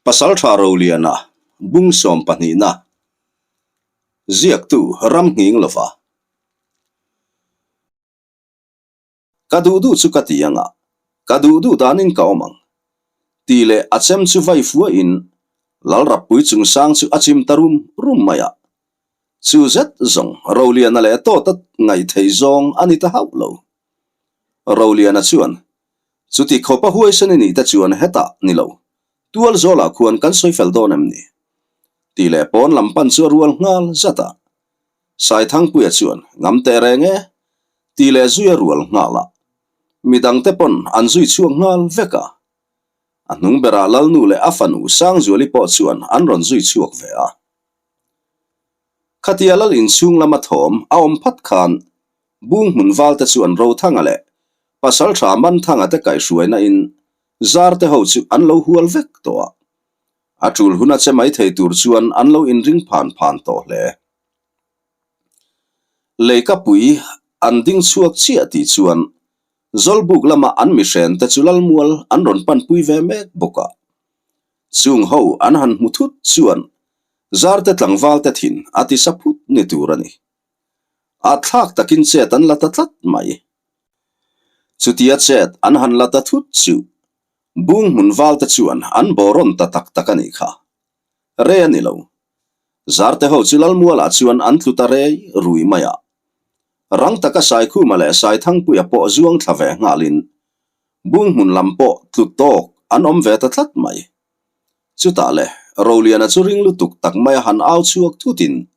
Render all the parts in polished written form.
Pasaltha Roliana bung sawm pahnihna ziaktu ram nghing lova. Ka duh duh chu ka ti ang a, ka duh duh danin ka awm ang. Tih leh a chem chu vai fuahin Lalrappui chungsang chu a chim ta rum rum mai a. Chu zet zawng Roliana leh Tawta ngaihtheih zawng a ni ta hauh lo. Roliana chuan, Chuti khawpa huaisen i nih te chuan hetah ni lo, tual zawlah khuan kan sawi fel dawn em ni? Tih leh pawn lam pan chu a rual nghal zat a. Saithangpuia chuan, Ngam teh reng e, tih leh zui a rual nghal a. Midangte pawn an zui chhuak nghal vek a. A hnung berah Lalnu leh a fanu Sangzuali pawh chuan an rawn zui chhuak ve a. Khatia Lal inchhung lama thawm a awm phat khan Bung hmun valte chu an Rothanga leh Pasaltha Manthanga te kaihhruaina in Zarte ho chu an lo hual vek tawh a. A tul hun a che mai thei tur chuan an lo inring phan phan tawh hle. Leikapui an ding chhuak chiah tih chuan Zawlbuk lama an mihren te chu Lalmual an rawn panpui ve mek bawk a. Chung ho an han hmu thut chuan Zarte tlangval te thin a ti sa phut ni tur a ni. A thlak takin chet an la ta tlat mai. Chutia chet an han la ta thut chu Bung hmun val te chuan an bawrawn ta tak tak a nih kha. Rei a ni lo. Zarte ho chu Lalmualah chuan an tlu ta rei rui mai a. Rang taka Saikhuma leh Saithangpuia pawh zuang thla ve nghalin Bung hmun lam pawh tlu tawk an awm ve ta tlat mai. Chutah le, Roliana chu ring lutuk tak maia han au chhuak thutin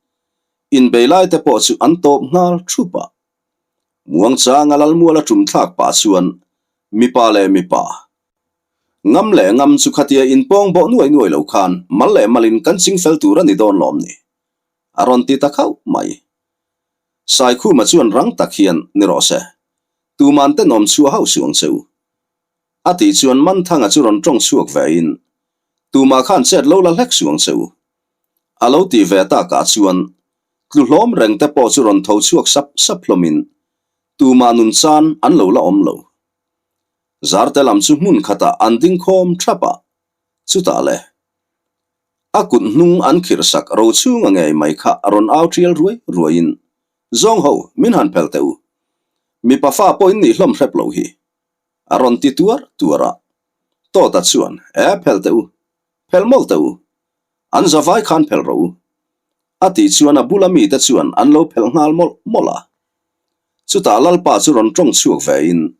inbei lai te pawh chu an tawp nghal thup a. Muangchanga Lalmuala tum thlak pah chuan mipa leh mipa, ngam leh ngam chu khatia inpawng bawh nuai nuai lo khan mal leh malin kan ching fel tur a ni dawn lawm ni? A rawn ti ta khauh mai. Saikhuma chuan rang tak hian ni rawh se, tuman tenawm chhuah hauh suh ang che u. A tih chuan Manthanga chu rawn tawng chhuak vein, Tumah khan chet lo la hlek suh ang che u. A lo tih ve takah chuan tlu hlawm reng te pawh chu rawn tho chhuak sap sap hlawmin tumah nun chan an lo la awm lo. Zarte lam chu hmun khatah an ding khawm thap a, chutah le a kut hnung an khirh sak ro chhunga ngei mai kha rawn au tial ruai ruaiin, Zawng ho, min han phel teh u. Mipa fa pawh in nih hlawm hrep lo hi. A rawn ti tuar tuar a. Tawta chuan, E phel teh u, phel mawlh teh u. An zavai khan phelh rawh u. A tih chuan a bula mite chuan an lo phelh nghal mawlh mawlh a. Chutah Lalpa chu rawn tawng chhuak vein,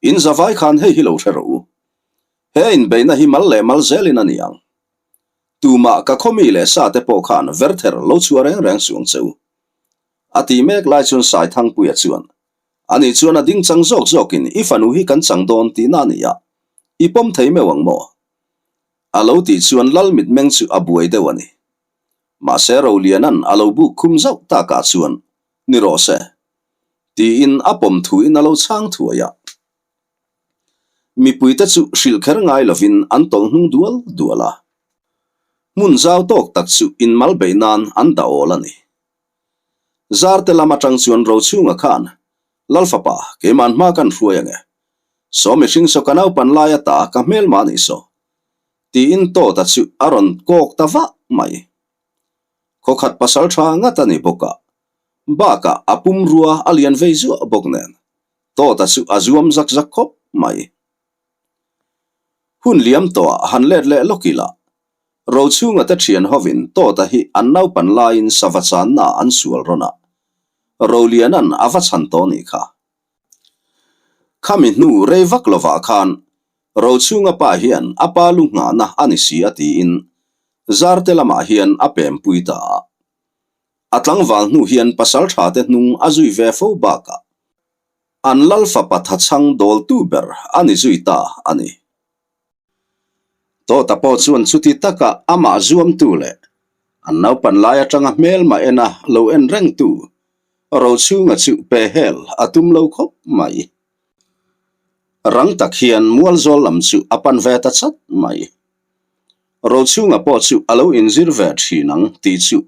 In zavai khan hei hi lo hre rawh u. He inbeihna hi mal leh mal zelin a ni ang. Tumah ka khaw mi leh sa te pawh khan verther lo chhuah reng reng suh ang che u. A tih mek lai chuan Saithangpuia chuan, Ani chuan a ding chang zawk zawkin i fanu hi kan chang dawn tihna a ni a, i pawm thei meuh ang maw? A lo tih chuan Lal mitmeng chu a buai deuh a ni. Mahse Rolianan a lo buk khum zauh takah chuan, Ni rawh se. Tiin a pawm thuin a lo chhang thuai a. Mipuite chu hrilh kher ngai lovin an tawlh hnung dual dual a. Hmun zau tawk tak chu inmal beih nan an dah awl a ni. Zarte lam atang chuan Rochhunga khan, Lal fapa, keiman hma kan hruai ange. Saw mihring saw ka naupan lai ata ka hmelma a nih saw. Tiin Tawta chu a rawn kawk ta vah mai. Khawkhat pasal tha ngat a ni bawk a, bakah a pumrua a lian vei zuah bawk nen Tawta chu a zuam zak zak khawp mai. Hun liam tawhah han let leh lawk ila, Rochhunga te thian hovin Tawta hi an naupan laiin sava channa an sual rawn a, Rolianan a va chhan tawh nih kha. Khami hnu rei vak lovah khan Rochhunga pa hian a pa lu nghahna a ni si a tiin Zarte lamah hian a pempui ta a. A tlangval hnu hian pasal tha te hnung a zui ve fo bakah an lal fapa thachhang dawltu ber a ni zui ta a ni. Tawta pawh chuan chuti taka amah zuamtu leh an naupan lai atanga hmelma ena lo en rengtu Rochhunga chu pe hel a tum lo khawp mai. Rang tak hian Mualzawl lam chu a pan ve ta chat mai. Rochhunga pawh chu a lo inzir ve thin ang tih chu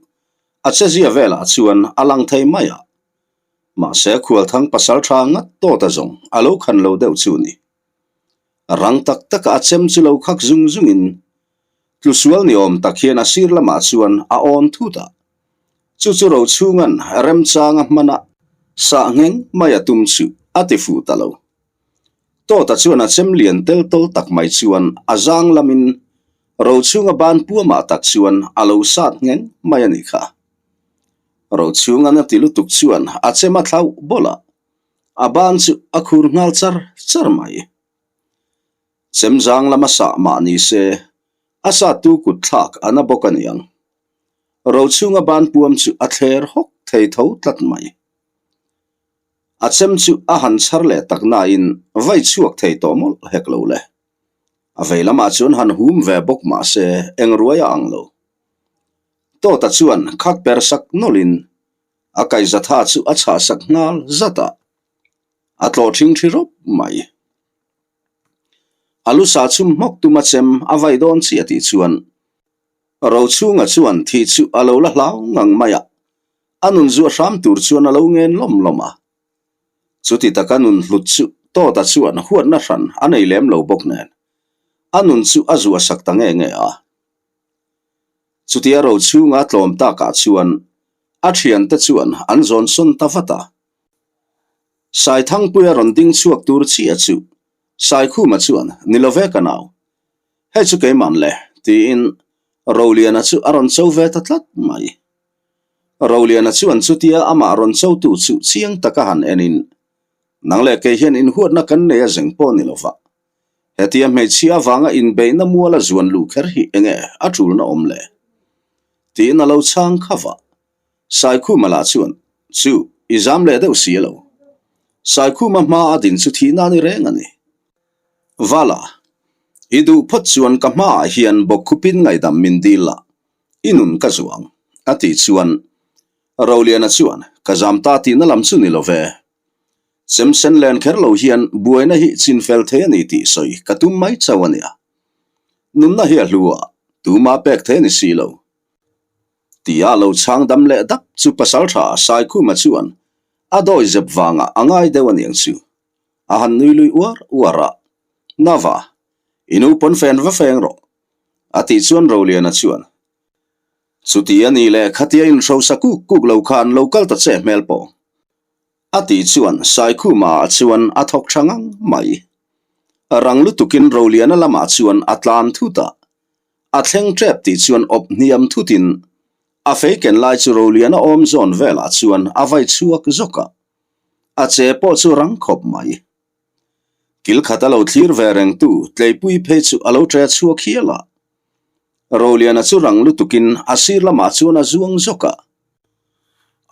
a chezia velah chuan a lang thei mai a. Mahse Khualthang pasal tha ngat tawta zawng a lo khan lo deuh chu ni. Rang tak taka a chem chu lo khak zung zungin. Tlusual ni awm tak hian a sir lamah chuan a awn thut a. Chu chu Rochhunga'n remchanga hmana sah ngheng mai a tum chu a ti fuh ta lo. Tawta chuan a chem lian tel tawl tak mai chuan a zang lamin Rochhunga ban puamah tak chuan a lo sat ngheng mai a nih kha. Rochhunga'n a ti lutuk chuan a chem a thlauh bawlh a, a ban chu a khur nghal char char mai. Chemzang lama sah mah ni se, a sattu kut thlak a na bawk a niang. Rochhunga ban puam chu a thler hawk thei tho tlat mai. A chem chu a han chhar leh tak nain vai chhuak thei tawh mawlh hek lo le. A vei lamah chuan han hum ve bawk mah se eng ruai a ang lo. Tawta chuan khak per sak nawlhin a kaihzatha chu a chhah sak nghal zat a, a tlawh ṭhing ṭhi rawp mai. A lu sa chhum hmawk tuma chem a vai dawn chiah tih chuan Rochhunga chuan thih chu a lo la hlau ngang mai a, a nun zuah hram tur chuan a lo ngen lawm lawm a. Chuti taka nun hlut chu Tawta chuan huatna hran a nei lem lo bawk nen a nun chu a zuah sak ta nge nge a. Chutia Rochhunga tlawm takah chuan a thiante chuan an zawn sawn ta vat a. Saithangpuia rawn ding chhuak tur chiah chu Saikhuma chuan, Ni lo ve ka nau. Hei chu keiman le, tiin Roliana chu a rawn cho ve ta tlat mai. Roliana chuan chutia amah rawn chotu chu chiang taka han enin, Nang leh kei hian inhuatna kan nei a zeng pawh ni lo va. Hetia hmeichhia avanga inbeihna muala zuan luh kher hi enge a tulna awm le? Tiin a lo chhang kha va. Saikhuma lah chuan, Chu, i zam leh deuh si lo. Saikhuma hma a din chu thihna a ni reng a ni. Vala, i duh phawt chuan ka hmaah hian bawkkhupin ngaihdam min dil la, i nun ka zuang, a tih chuan Roliana chuan, Ka zam ta tihna lam chu ni lo ve. Chemsen len kher lo hian buaina hi chinfel thei a ni tih sawi ka tum mai chauh a nia. Nunna hi a hlu a, tuma pek thei a ni si lo. Tia lo chhang dam leh dap chu pasaltha Saikhuma chuan a dawi zep vangah a ngai deuh a niang chu. A han nui lui uar uar a, Nava, i nu pawn fen va feng rawh, a tih chuan Roliana chuan, Chuti a nih leh khatia inhrosa kuk kuk lo khan lo kal ta che hmel pawh. A tih chuan Saikhuma ah chuan a thawk tha ngang mai. Rang lutukin Roliana lamah chuan a tlan thut a, a thleng tep tih chuan awp hniam thutin a fei ken lai chu Roliana awm zawn velah chuan a vai chhuak zawk a, a che pawh chu rang khawp mai. Kil khat a lo thlir ve rengtu Tleipui phei chu a lo ṭe chhuak hial a. Roliana chu rang lutukin a sir lamah chuan a zuang zawk a.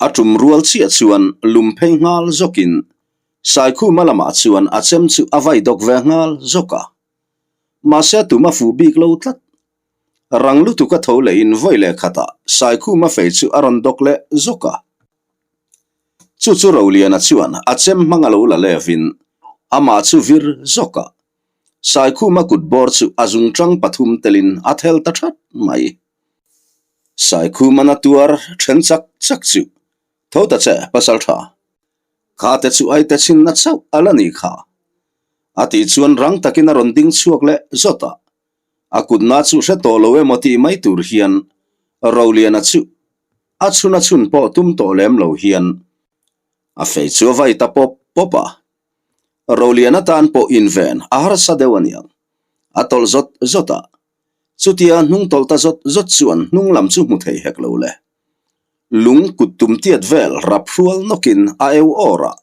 A tum rual chiah chuan lum phei nghal zawkin Saikhuma lamah chuan a chem chu a vai dawk ve nghal zawk a. Mahse a tum a fuh bik lo tlat. Rang lutuk a tho lehin vawi leh khatah Saikhuma fei chu a rawn dawk leh zawk a. Chu chu Roliana chuan a chem hmang a lo la levin amah chu vir zawk a. Saikhuma kut bawr chu a zungchang pathum telin a thel ta that mai. Saikhuman a tuar then chak chak chu, Tho ta che, pasal tha. Kha te chu ai te chhinna chauh a la ni kha. A tih chuan rang takin a rawn ding chhuak leh zawt a. A kutna chu hre tawh lo emaw tih mai tur hian Roliana chu a chhun a chhun pawh tum tawh lem lo hian a fei chu a vai ta pawp pawp a. Roliana tan pawh inven a harsa deuh a niang. A tawlh zawt zawt a. Chutia hnung tawlh ta zawt zawt chuan hnung lam chu hmu thei hek lo le. Lung kut tum tiat vel rap hrual nawkin a eu awr a,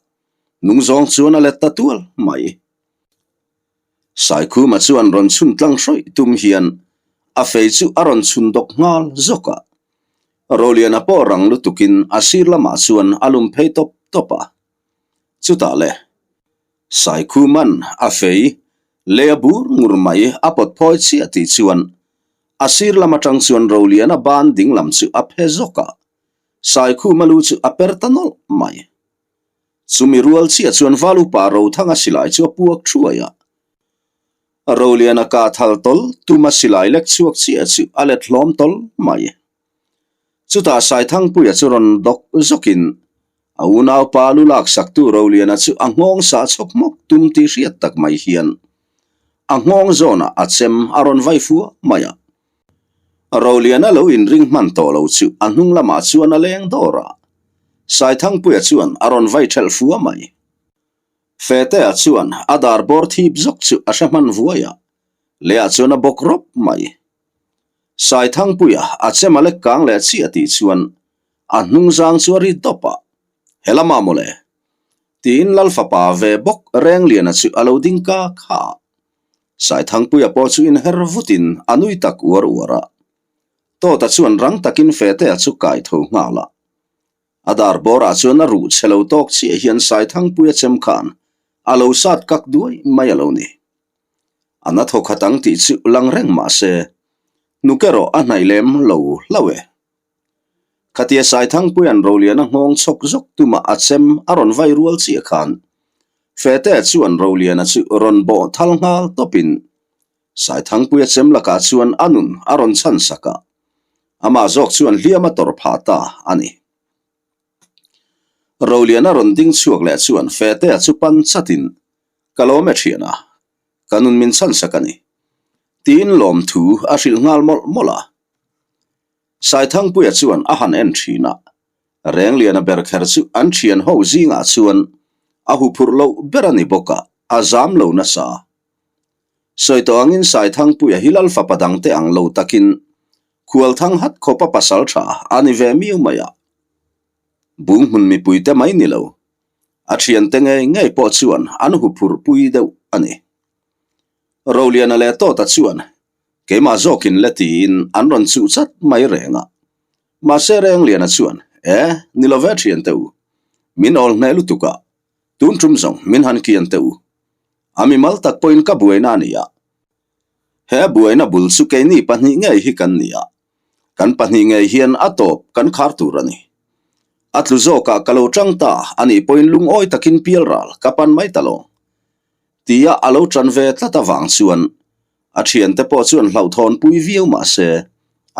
nung zawng chuan a let ta tual mai. Saikhuma chuan rawn chhun tlang hrawih tum hian a fei chu a rawn chhun dawk nghal zawk a. Roliana pawh rang lutukin a sir lamah chuan a lum phei tawp tawp a. Chutah le, Saikhuman a fei lei a bur ngur mai a pawt phawi chiah tih chuan a sir lam atang chuan Roliana ban ding lam chu a phe zawk a, Saikhuma lu chu a per ta nawlh mai. Chumi rual chiah chuan Valupa Rothanga silai chu a puak thuai a. Roliana kah thal tawl tuma silai lek chhuak chiah chu a let hlawm tawl mai. Chutah Saithangpuia chu rawn dawk zawkin a unaupa lu laksaktu Roliana chu a nghawng sah chhawk hmawk tum tih hriat tak mai hian a nghawng zawnah a chem a rawn vai fua mai a. Roliana lo inring hman tawh lo chu a hnung lamah chuan a leng dawr a, Saithangpuia chuan a rawn vai ṭhelh fua mai. Fetea chuan a dar bawr thip zawk chu a hre hman vuai a, leiah chuan a bawk rawp mai. Saithangpuia a chem a lek kang leh chiah tih chuan a hnung zang chu a ri dawp a, He lamah mawle? Tiin Lal fapa ve bawk Rengliana chu a lo ding ka kha a. Saithangpuia pawh chu inher vutin a nui tak uar uar a. Tawta chuan rang takin Fetea chu kai tho nghal a. A dar bawrah chuan a ruh chhe lo tawk chiah hian Saithangpuia chem khan a lo sat kak duai mai a lo ni. A na thaw khat ang tih chu lang reng mah se, hnuk erawh a hnaih lem lo hlauh e. Khatia Saithangpuia'n Roliana nghawng chhawk zawk tumah a chem a rawn vai rual chiah khan Fetea chuan Roliana chu rawn bawh thal nghal tawpin Saithangpuia chem lakah chuan a nun a rawn chhan sak a, amah zawk chuan hliam a tawrh phah ta a ni. Roliana rawn ding chhuak leh chuan Fetea chu pan chatin, Ka lawm e thian a, ka nun min chhan sak a ni, tiin lawmthu a hrilh nghal mawlh mawlh a. Saithangpuia chuan a han en thin a, Rengliana ber kher chu an thian ho zingah chuan a huphurh loh ber a ni bawk a, a zam lo nasa. Sawi tawh angin Saithangpuia hi Lal fapa dangte ang lo takin Khualthang hat khawpa pasal tha a ni ve miau mai a. Bung hmun mipuite mai ni lo, a thiante ngei ngei pawh chuan an huphurh pui deuh a ni. Roliana leh Tawta chuan keimah zawkin le tiin an rawn chuh chat mai reng a. Mahse Rengliana chuan, E, ni lo ve thiante u, min awl hneh lutuk a, Tun tum zawng min han kian teh u. A mimal tak pawhin ka buaina a ni a. He buaina bul chu keini pahnih ngei hi kan ni a. Kan pahnih ngei hian a tawp kan khar tur a ni. A tlu zawkah ka lo tang ta a nih pawhin lungawi takin pial ral ka pan mai ta lo. Tia a lo tan ve tlat avang chuan a thiante pawh chuan hlauhthawnpui viau mah se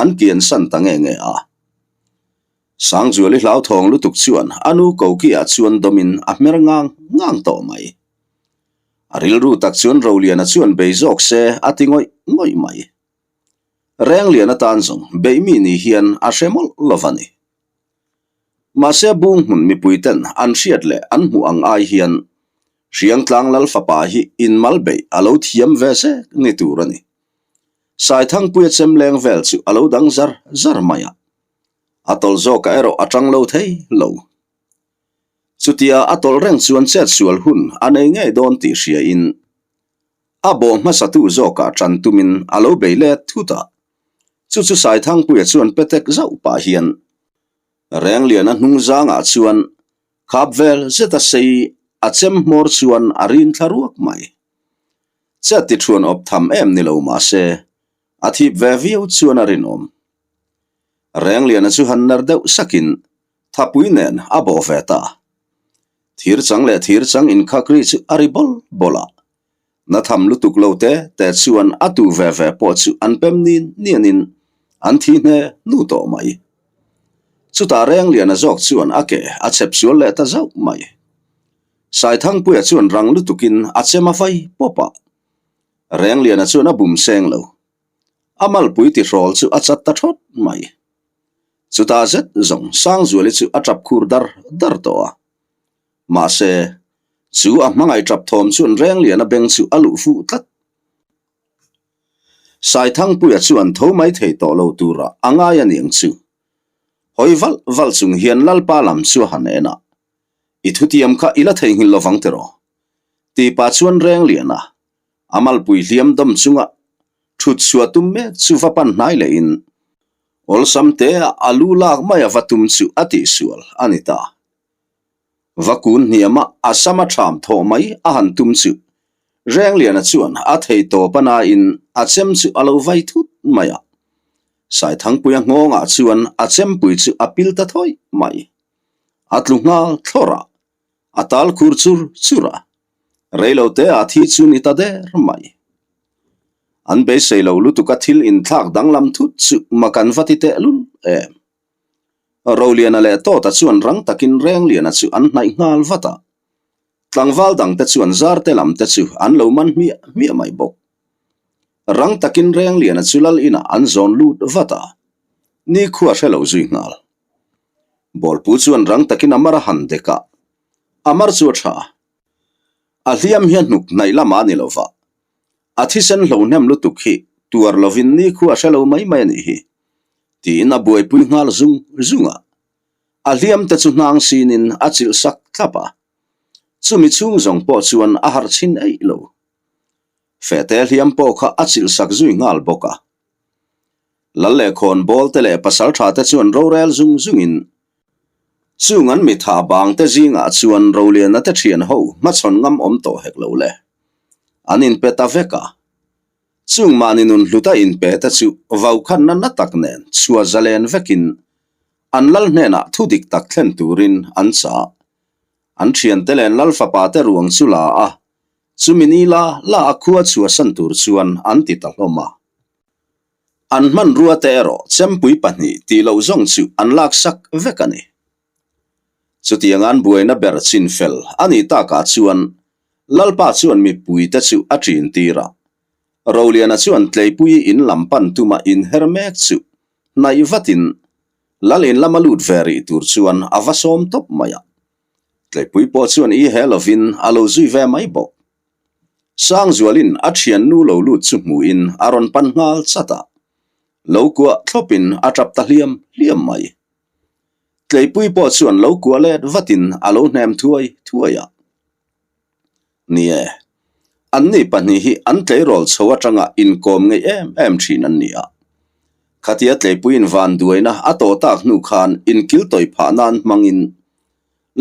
an kian san ta nge nge a. Sangzuali hlauthawng lutuk chuan a nu kokiah chuan dawmin a hmer ngang ngang tawh mai. A rilru tak chuan Roliana chuan bei zawk se a ti ngawih ngawih mai. Rengliana tan zawng beihmi ni hian a hre mawlh lo va ni. Mahse bung hmun mipui ten an hriat leh an hmuh ang ai hian Hriangtlang Lal fapa hi inmal beih a lo thiam ve zek ni tur a ni. Saithangpuia chem leng vel chu a lo dang zar zar mai a. A tawlh zawkah erawh a tang lo thei lo. Chutia a tawlh reng chuan chet sual hun a nei ngei dawn tih hriain a bawh hmasatu zawkah tan tumin a lo bei let thut a. Chu chu Saithangpuia chuan petek zauh pah hian Rengliana hnung zangah chuan khap vel zeta sei a chem hmawr chuan a rin thla ruak mai. Chet ti thuan awp tham em ni lo mahse a thip ve viau chuan a rinawm. Rengliana chu han ner deuh sakin thapui nen a bawh ve ta. Thir chang leh thir chang inkhak ri chu a ri bawl bawl a. Na tham lutuk lo te te chuan a tu ve ve pawh chu an pem nin nianin an thi hne hnu tawh mai. Chutah Rengliana zawk chuan a ke a chep sual leh ta zauh mai. Saithangpuia chuan rang lutukin a chem a vai pawp a. Rengliana chuan a bum seng lo. A malpui tihrawl chu a chat ta thawt mai. Chutah zet zawng Sangzuali chu a tap khur dar dar tawh a. Mahse, chu a hmangaih tap thawm chuan Rengliana beng chu a luh fuh tlat. Saithangpuia chuan tho mai thei tawh lo tura a ngai a niang chu. Hawi valh valh chung hian Lalpa lam chu a han en a, I thutiam kha i la theihnghilh lovang tiraw? Tih pah chuan Rengliana A malpui hliam dawm chunga thut chhuah tum mek chu va pan hnai lehin awlsam te ah a lu lak mai a va tum chu a tihsual a ni ta. Va kun hniama a sama tham thawh mai a han tum chu Rengliana chuan a thei tawp a nain a chem chu a lo vai thut mai a. Saithangpuia nghawngah chuan a chempui chu a pil ta thawih mai. A tlu nghal thlawrh a, a tal khur chur chur a. Reilote ah thi chu ni ta der mai. An beisei lo lutuk a thil inthlak danglam thut chu mak an va ti teh lul em. Roliana leh Tawta chuan rang takin Rengliana chu an hnaih nghal vat a. Tlangval dangte chuan zarte lamte chu an lo man hmiah hmiah mai bawk. Rang takin Rengliana chu lal inah an zawn lut vat a, nikhua hre lo zui nghal. Bawlpu chuan rang takin a mar a han dek a, a mar chu a tha. A hliam hi a hnuk hnaih lamah a ni lo va, a thisen hlo hnem lutuk hi tuar lovin nikhua hre lo mai mai a nih hi, tiin a buaipui nghal zung zung a. A hliam te chu hnang sinin a chilh sak thlap a, chumi chhung zawng pawh chuan a harh chhin eih lo. Fehte hliam pawh kha a chilh sak zui nghal bawk a. Lal leh khawn bawl te leh pasal tha te chuan rorel zung zungin chung an mitha bang te zingah chuan Roliana te thian ho hmachhawn ngam awm tawh hek lo le. An inpe ta vek a. Chung mahni nun hluta inpe te chu vaukhanna na tak nen chhuah zalen vekin an lal hnenah thu dik tak thlen turin an chah. An thiante len lal fapa te ruang chu la a, Chumi ni la la a khua chhuahsan tur chuan an ti ta hlawm a. An hmanrua te erawh chempui pahnih tih loh zawng chu an laksak vek a ni. Chutiang an buaina ber chin fel a nih takah chuan Lalpa chuan mipui te chu a ṭin tir a. Roliana chuan Tleipuii in lam pan tuma inher mek chu hnaih vatin Lal in lama lut ve rih tur chuan a va sawm tawp mai a. Tleipui pawh chuan i he lovin a lo zui ve mai bawk. Sangzualin a thiannu lo lut chu hmuhin a rawn pan nghal chat a, lo kuah thlawpin a tap ta hliam hliam mai. Tleipui pawh chuan lo kuah let vatin a lo hnem thuai thuai a. Ni e, anni pahnih hi an tleirawl chho atanga inkawm ngeih em em thin an ni a. Khatia tleipuiin van duaina a tawh tak hnu khan inkil tawih phah nan hmangin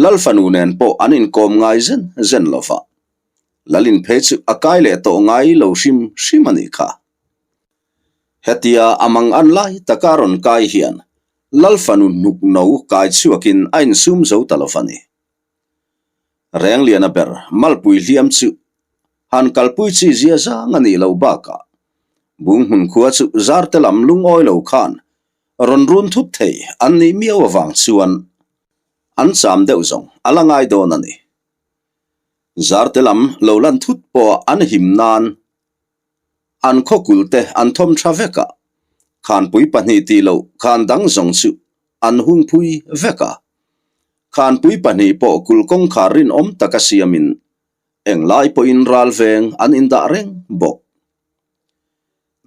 Lal fanu nen pawh an inkawm ngai zen zen lo va. Lalin phei chu a kai leh tawh ngai lo hrim hrim a nih kha. Hetia a mang an lai taka rawn kai hian Lal fanu hnuk no kai chhuakin a insum zo ta lo va ni. Rengliana ber malpui hliam chu han kalpui chi zia zang a nih loh bakah Bunghmun khua chu zarte lam lungawi lo khan rawn run thut thei an nih miau avang chuan an cham deuh zawng a la ngai dawn a ni. Zarte lam lo lan thut pawha an him nan an khawkul te an thawm tha vek a, khanpui pahnih tih loh khan dang zawng chu an hungphui vek a. Khanpui pahnih pawh kulh kawngkhar rinawm taka siamin englai pawhin ral veng an indah reng bawk.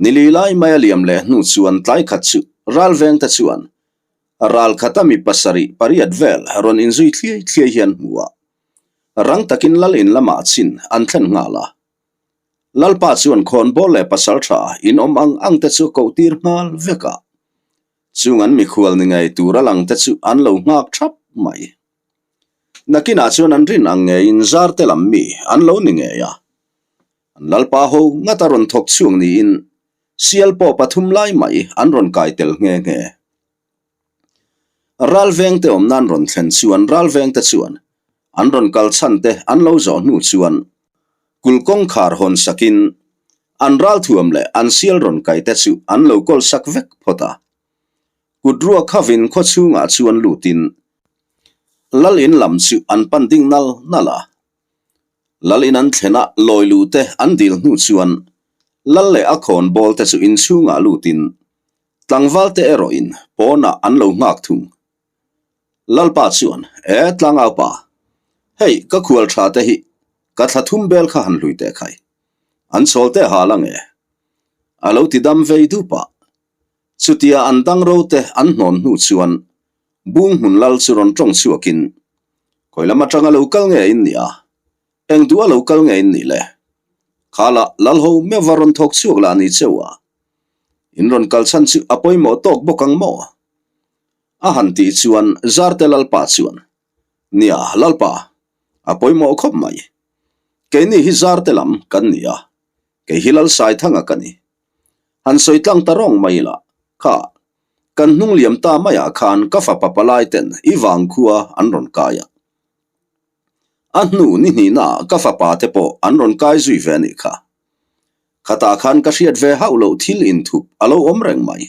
Nili lai mai a liam leh hnu chuan tlai khat chu ral veng te chuan ral khata mi pasarih pariat vel rawn inzui thliai thliai hian hmu a, rang takin lal in lamah chin an thlen nghal a. Lalpa chuan khawnbawl leh pasal tha in awm ang ang te chu a koh tir nghal vek a. Chung an mikhual ni ngei tur a lang te chu an lo nghak thap mai. Nakinah chuan an rin ang ngeiin zar te lam mi an lo ni ngei a. An lalpa ho ngat a rawn thawk chhuak niin sial pawh pathum lai mai an rawn kai tel nghe nghe. Ral vengte awm nan rawn thlen chuan ral vengte chuan an rawn kal chhan te an lo zawh hnu chuan kulh kawngkhar hawn sakin an ral thuam leh an sial rawn kai te chu an lo kawl sak vek phawt a. Kut ruak khavin khaw chhungah chuan lutin lal in lam chu an pan ding nal nal a. Lal in an thlen a lawi luh te an dil hnu chuan lal leh a khawn bawl te chu inchhungah lutin Tlangval te erawhin pawnah an lo nghak thung. Lalpa chuan, E Tlangaupa, hei ka khual tha te hi ka thla thum bel kha han hlui teh khai. An chawl teh hal ang e. A lo ti dam vei dup a. Chutia an dang ro te an hnawn hnu chuan Bung hmun lal chu rawn tawng chhuakin, Khawi lam atanga lo kal nge in nih a? Eng duh a lo kal nge in nih le? Kha lah lal ho meuh va rawn thawk chhuak lah ni cheu a. In rawn kal chhan chu a pawimawh tawk bawk ang maw? A han tih chuan Zarte Lalpa chuan, Nia, Lalpa, a pawimawh khawp mai. Keini hi Zarte lam kan ni a, kei hi Lal Saithanga ka ni. Han sawi tlang ta rawng mai ila, kha, kan hnung liam ta maiah khan ka fapa palai ten i vangkhua an rawn kai a. A hnu ni hnihnaah ka fapa te pawh an rawn kai zui ve a nih kha. Khatah khan ka hriat ve hauh loh thil inthup a lo awm reng mai.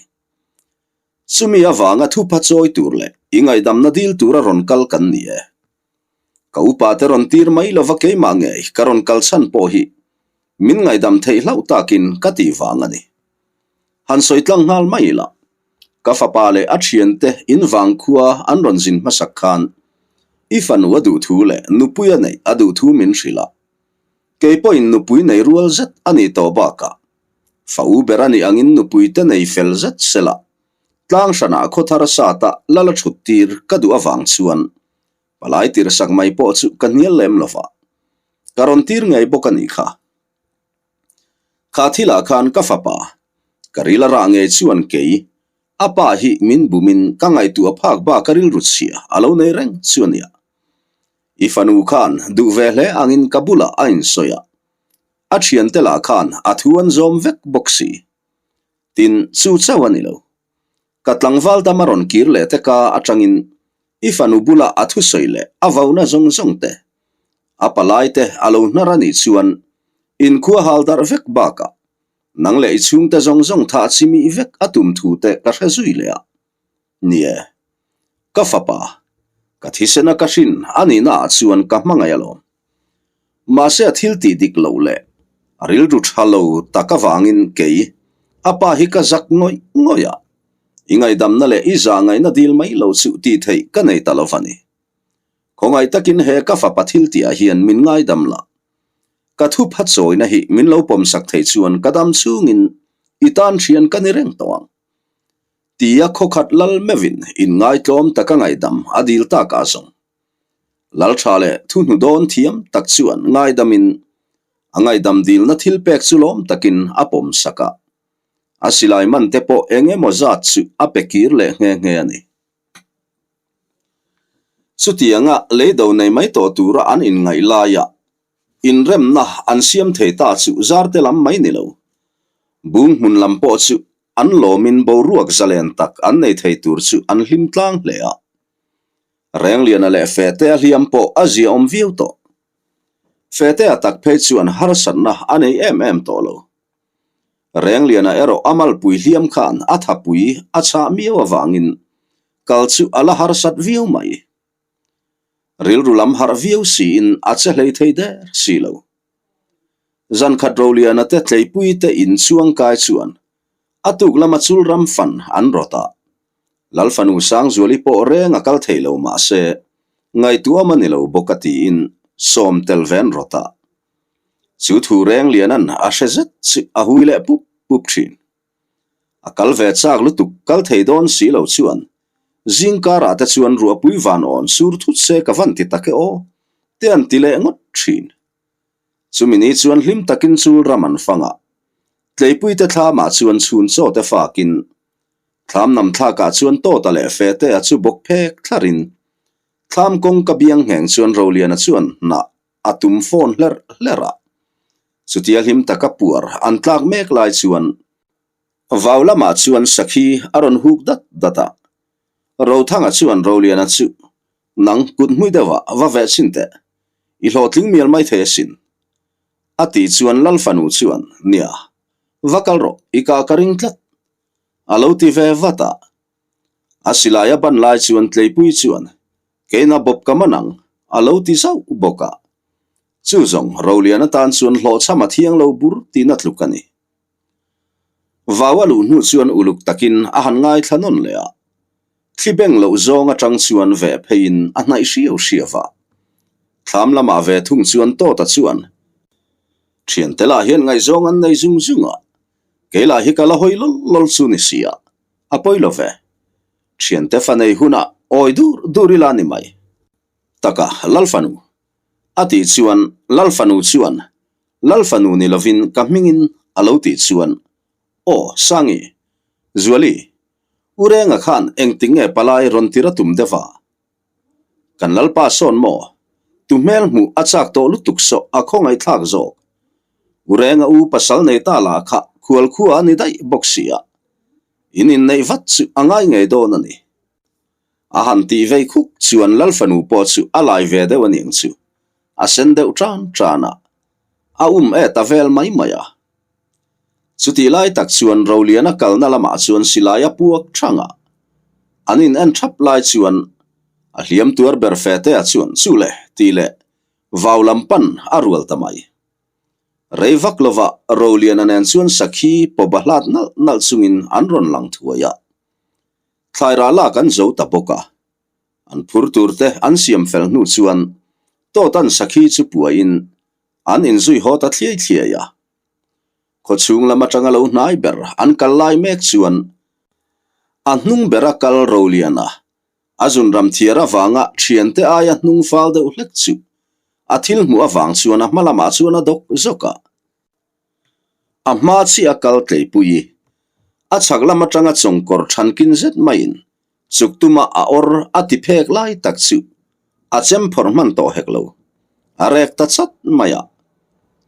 Chumi avanga thupha chawi tur leh i ngaihdamna dil tura rawn kal kan ni e. Ka upa te rawn tir mai lova keimah ngei ka rawn kal chhan pawh hi. Min ngaihdam theih hlauh takin ka tih vang a ni. Han sawi tlang nghal mai ila, ka fapa leh a thiante in vang khua an rawn zin hmasak khan i fanu a duh thu leh nupui a neih a duh thu min hrilh a. Kei pawhin nupui nei rual zet a nih tawh bakah fa u ber a nih angin nupui te nei fel zet sela tlang hranah khawthar sata lal a thut tir ka duh avang chuan Palai tirsak mai pawh chu ka hnial lem lo va, ka rawn tir ngei bawk a nih kha. Kha thilah khan ka fapa, ka ril a rah ngei chuan kei, a pa hi min bumin ka ngaihtuah phak bak a rilru chhia a lo nei reng chu a nia. I fanu khan duh ve hle angin ka bulah a insawi a, a thiante lah khan a thu an zawm vek bawk si. Tin, chu chauh a ni lo. Ka tlangval dam a rawn kir leh te ka atangin i fanu bula a thusawi leh a vauna zawng zawng te, a palai te a lo hnar a nih chuan inkhua hal darh vek bakah nang leh i chhungte zawng zawng thah chimih vek a tum thu te ka hre zui leh a. Ni e, ka fapa, ka thisena ka hrin a nihna ah chuan ka hmangaih alawm. Mahse a thil tih dik loh leh a rilru tha lo tak avangin kei a pa hi ka zak ngawih ngawih a, i ngaihdamna leh i zah ngaihna dil mai lo chu tih theih ka nei ta lo va ni. Khawngaih takin he ka fapa thil tihah hian min ngaidam la. Ka thu pha chawina hi min lo pawmsak thei chuan ka dam chhungin i tan thian ka ni reng tawh ang. Tia khawkhat lal meuhin inngaitlawm taka ngaihdam a dil takah zawng. Laltha leh thuhnu dawn thiam tak chuan ngaidamin a ngaihdam dilna thil pek chu lawm takin a pawm sak a, a silai man te pawh eng emaw zat chu a pe kir leh nghe nghe a ni. Chutianga leido nei mai tawh tura an inngaih laia inremna an siam thei ta chu zarte lam mai ni lo. Bung hmun lam pawh chu an lawmin boruak zalen tak an nei thei tur chu an hlim tlang hle a. Rengliana leh Fehtea hliam pawh a ziaawm viau tawh. Fehtea tak phei chuan harsatna a nei em em tawh lo. Rengliana erawh a malpui hliam khan a thapui a chhah miau avangin kal chu a la harsat viau mai. Rilru lam harh viau siin a che hlei thei der si lo. Zankhat Roliana te tleipui te in chuang kai chuan a tuk lama chul ram fan an rawt a. Lalfanu Sangzuali pawh reng a kal thei lo mahse, ngaihtuam a ni lo bawk a tiin sawm tel ve an rawt a. Chu thu reng lianan a hre zet chu a hui leh pup pup thin. A kal ve chak lutuk kal thei dawn si lo chuan zing karah te chuan ruahpui van awn sur thut se ka van ti tak e aw te an ti leh ngawt thin. Chumi ni chuan hlim takin chul ram an fang a, tleipuite thlamah chuan chhun chaw te fakin Thlam nam thlakah chuan Tawta leh Fehtea chu bawk phek thlarin thlam kawngka biang ngheng chuan Roliana chuan hnah a tum fawn hlerh hlerh a. Chutia hlim taka puar an tlak mek lai chuan vau lamah chuan sakhi a rawn huk dat dat a. Rothanga chuan Roliana chu nang kut hmui deuhah va veh chhin teh, i hlawhtling mial mai thei asin. A tih chuan Lalfanu chuan, Nia, va kal rawh, i kah ka ring tlat. A lo ti ve vat a. A silai a ban lai chuan Tleipui chuan, Keina bawp ka man ang, a lo ti zauh bawk a. Chu zawng Rolian atan chuan hlawhchham a thiang lo bur tihna tluk a ni. Vau a luh hnu chuan uluk takin a han ngaithla nawn leh a. Thli beng loh zawng atang chuan veh pheiin a hnaih hriau hriau a. Thlam lamah ve thung chuan Tawta chuan, Thiante lah hian ngaihzawng an nei zung zung a, kei lah hi ka la hawi lawl lawl chu ni si a, a pawi lo ve. Thiante fa nei hunah awi dur dur ila ni mai. Taka, Lalfanu. A tih chuan Lalfanu chuan, Lalfanu ni lovin ka hmingin a lo tih chuan, Aw, Sangi, Zuali, U Renga khan engtik nge palai rawn tir a tum deuh a? Kan Lalpa sawn maw? Tu hmel hmuh a chak tawh lutuk sawh a khawngaihthlak zawk. U Renga u pasal nei ta lah kha khual khua a ni daih bawk si a. In inneih vat chu a ngai ngei dawn a ni. A han tih vei khuk chuan Lalfanu pawh chu a lai ve deuh a niang chu. A sen deuh tan tan a. A um e ta vel mai mai a. Chutih lai tak chuan Roliana kalna lamah chuan silai a puak thang a. An in en thap lai chuan a hliam tuar ber fe te a chuan chu le tih leh vau lam pan a rual ta mai. Rei vak lovah Roliana nen chuan sakhi pawba hlat nalh nalh chungin an rawn lang thuai a. Thlairah lak an zo ta bawk a. An phur tur te an siam fel hnu chuan Tawtan sakhi chu puaiin an inzui haw ta thliai thliai a. Khawchhung lam atanga lo hnai ber an kal lai mek chuan a hnung bera kal Roliana a zunram thiar avanga thiante aia hnung fal deuh hlek chu a thil hmuh avang chuan a hma lamah chuan a dawk zawk a. A hma chiah a kal tleipui i a chhak lam atanga chawngkawr thankin zet maiin chuk tuma a awr a ti phek lai tak chu a chem phawrh hman tawh hek lo. A rek ta chat mai a.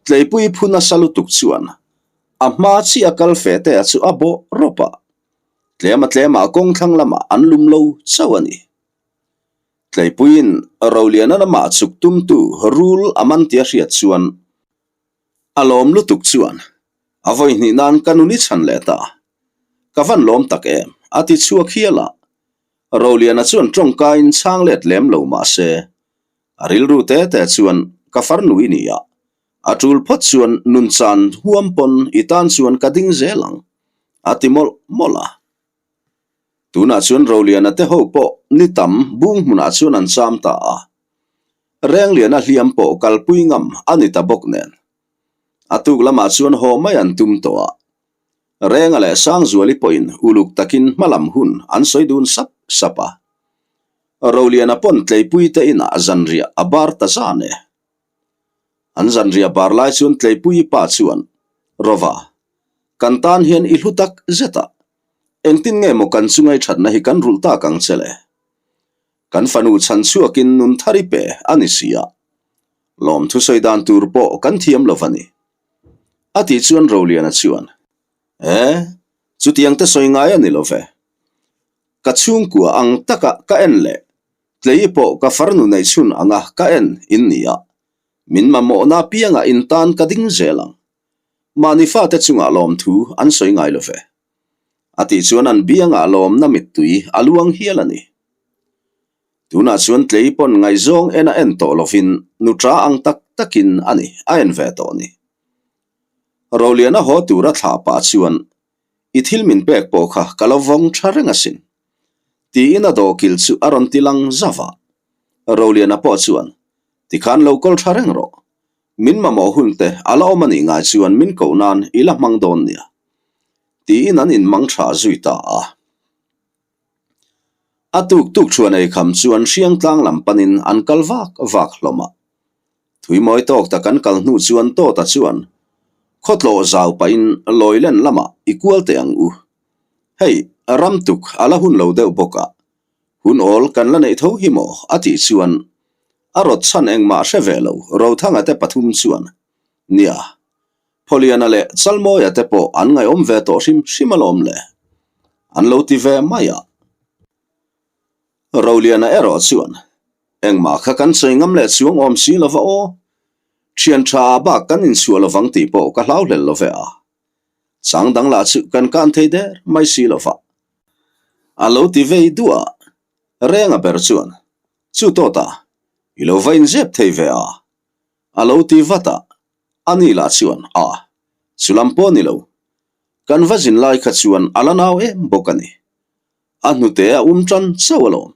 Tleipui phu nasa lutuk chuan a hma chiah a kal fe te a chu a bawh rawp a. Tlema tlemah kawng thlang lamah an lum lo chauh a ni. Tleipuiin Roliana lamah chuk tumtu rul a man tia hriat chuan a lawm lutuk chuan a vawi hnih nan ka nun i chhan leh ta. Ka van lawm tak em? a ti chhuak hial a. Roliana chuan tawngkaiin chhang let lem lo mah se a rilru te te chuan ka farnu i ni a, A tul phawt chuan nun chan huam pawn i tan chuan ka ding zel ang, a ti mawlh mawlh a. Tunah chuan Roliana te ho pawh ni tam bung hmunah chuan an cham ta a. Rengliana hliam pawh kalpui ngam a ni ta bawk nen. A tuk lamah chuan haw mai an tum tawh a. Renga leh Sangzuali pawhin uluk takin hmalam hun an sawi dun sap sap a. Roliana pawn tleipui te inah zanriah a bar ta zan e. An zanriah bar lai chuan Tleipuii pa chuan, Rova, kan tan hian i hlu tak zet a, engtin nge maw kan chungai thatna hi kan rulh tak ang che le? Kan fanu chhan chhuakin nun thar i pe a ni si a, lawmthu sawi dan tur pawh kan thiam lo va ni. A tih chuan Roliana chuan, E, chutiang te sawi ngai a ni lo ve. Ka chhungkua ang taka ka en leh Tlei pawh ka farnu neih chhun anga ka en in ni a, min mamawhna apiangah in tan ka ding zel ang. Mahni fate chungah lawmthu an sawi ngai lo ve. A tih chuan an biangah lawmna mittui a luang hial a ni. Tunah chuan tlei pawn ngaihzawng en a en tawh lovin nuṭa ang tak takin a ni a en ve tawh ni. Roliana haw tura thlah pah chuan I thil min pek pawh kha ka lo vawng tha reng asin. Tiin a dawhkil chu a rawn ti lang zauh a. Roliana pawh chuan, Tikhan lo kawl tha reng rawh. Min mamawh hun te a la awm a nih ngai chuan min koh nan i la hmang dawn nia. Tiin an inmang tha zui ta a. A tuk tuk thuan ei kham chuan Hriangtlang lam panin an kal vak vak hlawm a. Thuimawi tawk tak an kal hnu chuan Tawta chuan, Khawtlawh zau pahin Lawilen lamah i kual teh ang u. Hei, ram tuk a la hun lo deuh bawk a, hun awl kan la neih tho hi maw? a tih chuan a rawt chhan engmah hre ve lo Rothanga te pathum chuan, Nia, Phawliana leh Chalmawia te pawh an ngaihawm ve tawh hrim hrim alawm le, an lo ti ve mai a. Roliana erawh chuan, Engmah kha kan sawi ngam leh chuang awm si lova aw, thian tha ah bak kan inchhuah lovang tih pawh ka hlau hlel love a. Chang dang lah chu kan kan thei der mai si lova. A lo ti vei duah a, Renga ber chuan, Chu tawta, i lo va inzep thei ve a? A lo ti vat a, ani lah chuan, A, chu lam pawh ni lo. Kan va zin lai kha chuan a la nau em bawk a ni. A hnute a um tan chauh alawm.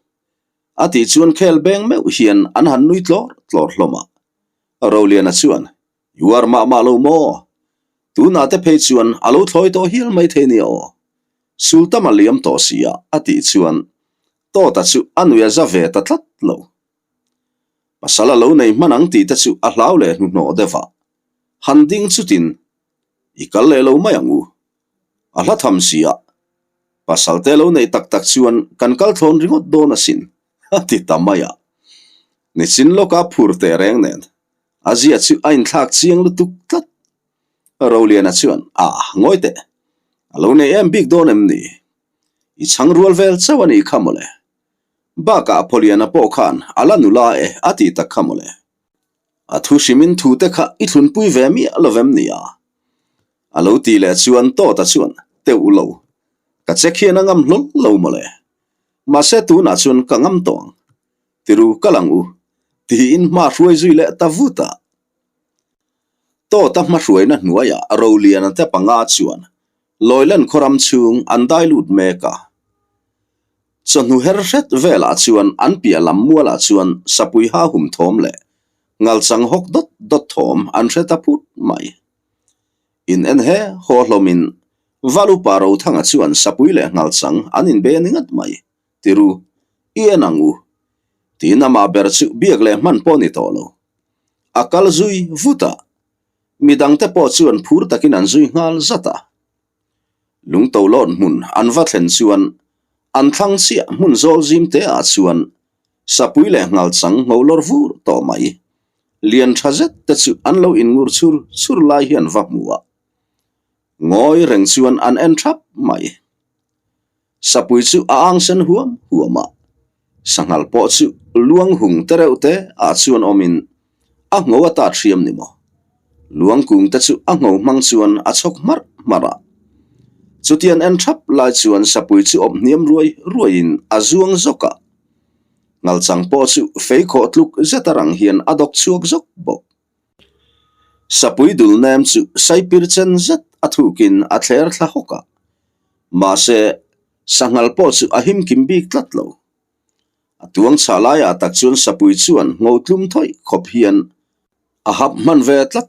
A tih chuan khel beng meuh hian an han nui tlawr tlawr hlawm a. Roliana chuan, I uar mah mah lo maw? Tunah te phei chuan a lo thlawi tawh hial mai thei nia aw. Sultam a liam tawh si a, a tih chuan Tawta chu a nui a za ve ta tlat lo. Pasal a lo nei hman ang tih te chu a hlau leh hnuhnawh deuh a. Han ding chutin, I kal leh lo mai ang u. A hla tham si a, pasal te lo neih tak tak chuan kan kal thlawn ringawt dawn asin, a ti ta mai a. Nichin lawka phur teh reng nen, a zia chu a inthlak chiang lutuk tlat. Roliana chuan, A, ngawi teh, a lo nei em bik dawn em ni? I chhang rual vel chauh a nih kha mawle. Bakah Phawliana pawh khan a la nula e a ti tak kha mawle. A thu hrimin thu te kha i thlunpui ve miah lo vem nia? A lo ti leh chuan Tawta chuan, Teuh lo, ka che khian a ngam hlawl lo mawle. Mahse tunah chuan ka ngam tawh ang. Tiru kal ang u, tiin hma hruai zui leh ta vut a. Tawta hmahruaina hnuaiah Roliana te panga chuan Lawilen khawram chhung an dai lut mek a. Chawhnu her hret velah chuan an piah lam mualah chuan sapui ha hum thawm leh ngalchang hawk dawt dawt thawm an hre ta phut mai. In en he haw hlawmin Valupa Rothanga chuan sapui leh ngalchang an inbe a ni ngat mai. Tiru, i en ang u. Tiin amah ber chu biak leh hman pawh ni tawh lo. A kal zui vut a, midangte pawh chuan phur takin an zui nghal zat a. Lungtolawt hmun an va thlen chuan an thlang chiah hmun zawl zim te ah chuan sapui leh nghalchang ngho lawr vur tawh mai. Lian tha zet te chu an lo inngur chhur chhur lai hi an va hmu a. Ngawi reng chuan an en thap mai. Sapui chu a ang sen huam huam a, sanghal pawh chu luang hung te reuh te ah chuan awmin a ngho a tat hriam ni maw? Luang kung te chu a ngho hmang chuan a chhawk hmarh hmarh a. Chutian en thap lai chuan sapui chu awp hniam ruai ruaiin a zuang zawk a, ngalchang pawh chu fei khawh tluk zet a rang hian a dawk chhuak zawk bawk. Sapui dul nem chu saipir chen zet a thukin a thler thla hawk a, mahse sanghal pawh chu a him kim bik tlat lo. A tuang chhah laiah tak chuan sapui chuan ngho tlum thawih khawp hian a hap hman ve tlat.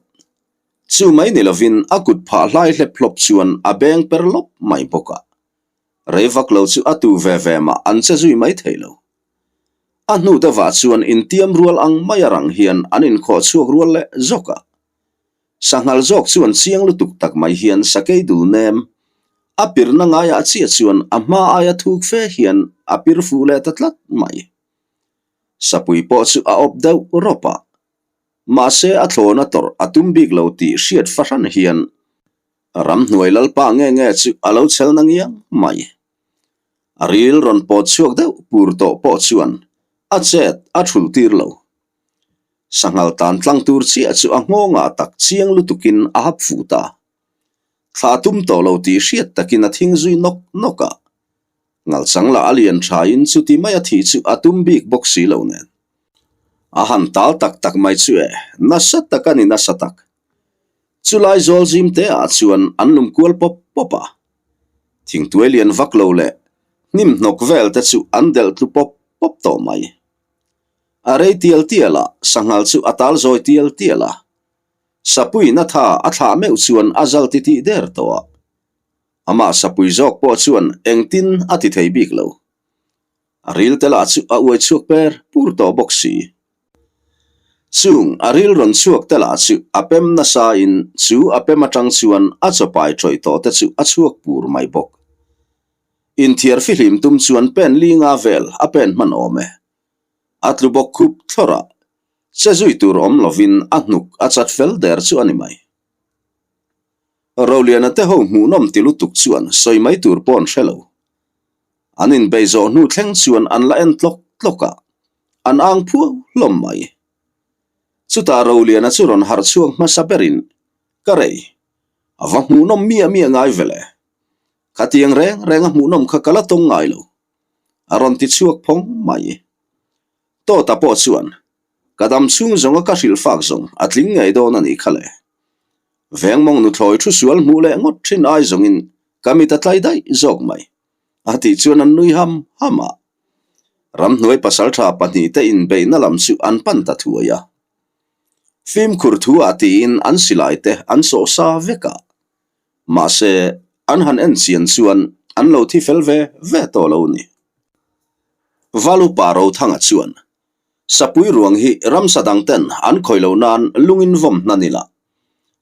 Chu mai ni lovin a kut phah hlai hlep hlawp chuan a beng per lawp mai bawk a. Rei vak lo chu a tu ve ve mah an che zui mai thei lo. A hnu deuhah chuan intiam rual ang mai a rang hian an inkhawh chhuak rual leh zawk a. Sanghal zawk chuan chiang lutuk tak mai hian sakei dul nem a pirna ngaiah chiah chuan a hma aia thuk fe hian a pir fuh leh ta tlat mai. Sapui pawh chu a awp deuh rawp a. Mahse a thlawna tawrh a tum bik lo tih hriat fahran hian ramhnuai lalpa nge nge chu a lo chhel na ngiang mai. A ril rawn pawt chhuak deuh pur tawh pawh chuan a chet a thulh tir lo. Sanghal tan tlang tur chiah chu a nghawngah tak chiang lutukin a hap fuh ta. Thla tum tawh lo tih hriat takin a thing zui nawk nawk a. Ngalchang lah a lian thain chuti mai a thih chu a tum bik bawk si lo nen. A han tal tak tak mai chu e, nasa tak a ni nasa tak. Chulai zawl zim te ah chuan an lum kual pawp pawp a. Thingtuai lian vak lo leh hnim hnawk vel te chu an delh tlu pawp pawp tawh mai. A rei tial tial a, sanghal chu a tal zawi tial tial a. Sapuiin a tha a thlah meuh chuan a zal titih der tawh a. Amah sapui zawk pawh chuan engtin a ti thei bik lo. A ril te lah chu a uai chhuak per pur tawh bawk si. Chung a ril rawn chhuak te lah chu a pem nasa in chu a pem atang chuan a chawpai tawih tawh te chu a chhuak pur mai bawk. Inthiar fihlim tum chuan pen li nga vel a pen hman awm e. A tlu bawk khup thlawrh a, che zui tur awm lovin a hnuk a chat fel der chu a ni mai. Roliana te ho hmuhnawm ti lutuk chuan sawi mai tur pawh an hre lo. An inbei zawh hnu thleng chuan an la en tlawk tlawk a, an ang phuau hlawm mai. Chutah Roliana chu rawn harh chhuak hmasa berin, Ka rei, a va hmuhnawm miah miah ngai ve le. Khatiang reng reng a hmuhnawm kha ka la tawng ngai lo, a rawn ti chhuak phawng mai. Tawta pawh chuan, Ka dam chhung zawnga ka hrilh fak zawng a tling ngei dawn a nih kha le. Vengmawng nuthlawi thu sual hmuh leh ngawt thin ai zawngin ka mit a tlai daih zawk mai, a tih chuan an nui ham ham a. Ramhnuai pasaltha pahnihte inbeihna lam chu an pan ta thuai a. Fimkhur thu ah tiin an silai te an sawh sa vek a. Mahse, an han en chian chuan an lo thi fel ve ve tawh lo ni. Valupa Rothanga chuan Sapui ruang hi ramsa dang ten an khawih lo nan lungin vawm hnan ila.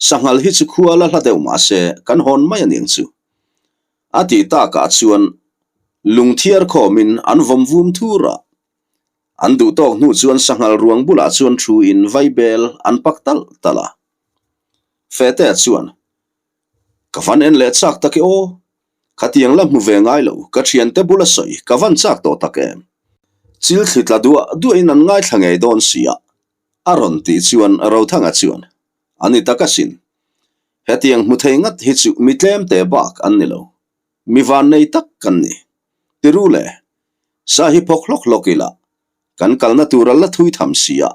Sanghal hi chu khua la hla deuh mah se kan hawn mai a niang chu. A tih takah chuan lung thiar khawmin an vawm vum thur a. An duh tawk hnu chuan sanghal ruang bulah chuan thu in vaibel an pak talh talh a. Fehtea chuan, Ka van en leh chak tak e aw. Khatiang la hmu ve ngai lo, ka thiante bula sawi ka van chak tawh tak em? Chil thli tla duah duahin an ngaithla ngei dawn si a, a rawn tih chuan Rothanga chuan, A ni tak asin. Hetiang hmu thei ngat hi chu mi tlemte bak an ni lo. Mi vannei tak kan ni. Tiru le, sa hi phawk hlawk hlawk ila, kan kalna tur a la thui tham si a,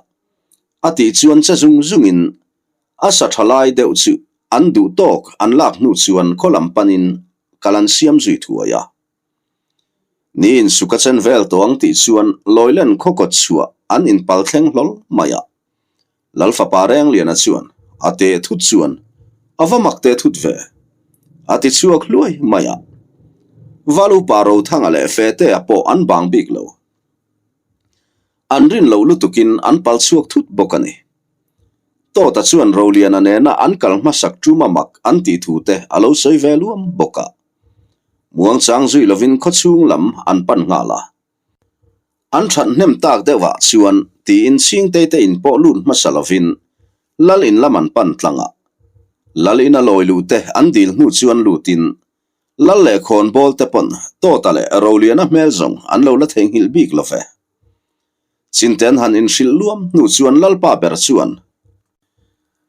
a tih chuan che zung zungin. A sa tha lai deuh chu an duh tawk an lak hnu chuan khaw lam panin kal an siam zui thuai a. Ni insuk a chen vel tawh ang tih chuan Lawilen khaw kawt chhuah an inpal thleng hlawl mai a. Lal fapa Rengliana chuan a teh thut chuan a va mak teh thut ve. A ti chhuak hluai mai a. Val upa Rothanga leh Fetea pawh an bang bik lo. An rin loh lutukin an pal chhuak thut bawk a ni. Tawta chuan Roliana nena an kal hmasak ṭuma mak an tih thu te a lo sawi ve luam bawk a. Muangchang zui lovin khawchhung lam an pan nghal a. An that hnem tak deuhah chuan tiin Chhingtei te in pawh lut hmasa lovin Lal in lam an pan tlang a. Lal ina lawi luh te an dil hnu chuan lutin Lal leh khawnbawl te pawn Tawta leh Roliana hmel zawng an lo la theihnghilh bik lo ve. Chinten han inhrilh luam hnu chuan Lalpa ber chuan,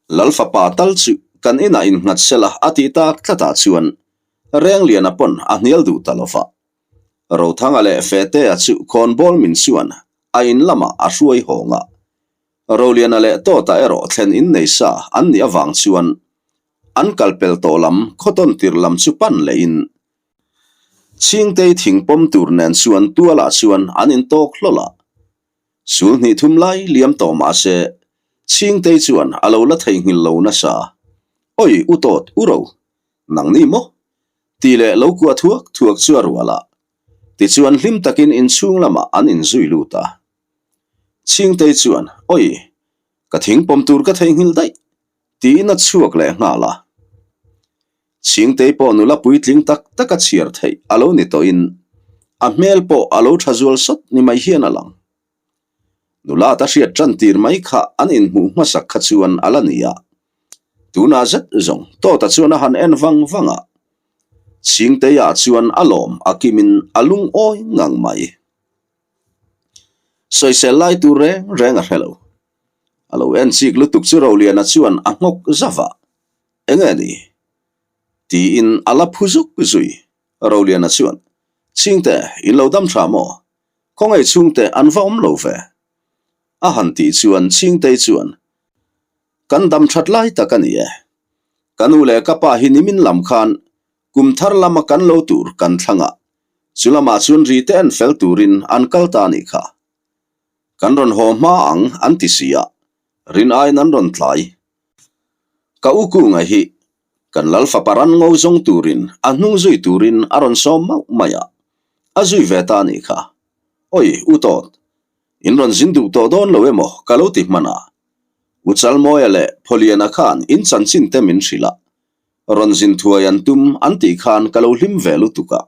Lal fapa tal chu kan inah innghat sela a tih tak tlatah chuan Rengliana pawn a hnial duh ta lo va. Rothanga leh Fetea chu khawnbawl min chuan a in lamah a hruai hawng a. Roliana leh Tawta erawh thlen innei sa an nih avang chuan an kalpel tawh lam khawtawn tir lam chu pan lehin Chhingtei thing pawm tur nen chuan tualah chuan an intawk hlawl a. Sul hnih thum lai liam tawh mah se Chhingtei chuan a lo la theihnghilh lo nasa. Oi u tawt u ro, nang ni maw? Tih leh lo kuah thuak thuak chu a rual a. Tichuan hlim takin inchhung lamah an inzui lut a. Chhingtei chuan, Oi, ka thing pawm tur ka theihnghilh daih. Tiin a chhuak leh nghal a. Chhingtei pawh nula puitling tak tak a chhiar theih a lo ni tawhin a hmel pawh a lo tha zual sawt ni mai hian a lang. Nula ta hriat tan tir mai kha an inhmuh hmasak kha chuan a la ni a. Tunah zet zawng Tawta chuan a han en vang vang a. Chhingteiah chuan a lawm a kimin a lungawi ngang mai. Sawisel lai tur reng reng a hre lo. A lo en chik lutuk chu Roliana chuan a nghawk zauh a, Enge ni? Tiin a la phu zuk zui. Roliana chuan, Chhingte, in lo dam tha maw? Khawngaih chhungte an va awm lo ve? A han tih chuan Chhingtei chuan, Kan dam that lai tak a ni e. Ka nu leh ka pa hi nimin lam khan kum thar lama kan lo tur kan thlang a, chu lamah chuan ri te en fel turin an kal ta a nih kha. Kan rawn haw hma ang an ti si a, rin aiin an rawn tlai. Ka u Kunga hi kan lal fapa ran ngo zawng turin a hnung zui turin a rawn sawm mauh mai a, a zui ve ta a nih kha. Oi, u Tawt, in rawn zin duh tawh dawn lo emaw ka lo ti hman a. U Chalmawia leh Phawliana khan in chanchin te min hrilh a, rawn zin thuai an tum an tih khan ka lo hlim ve lutuk a,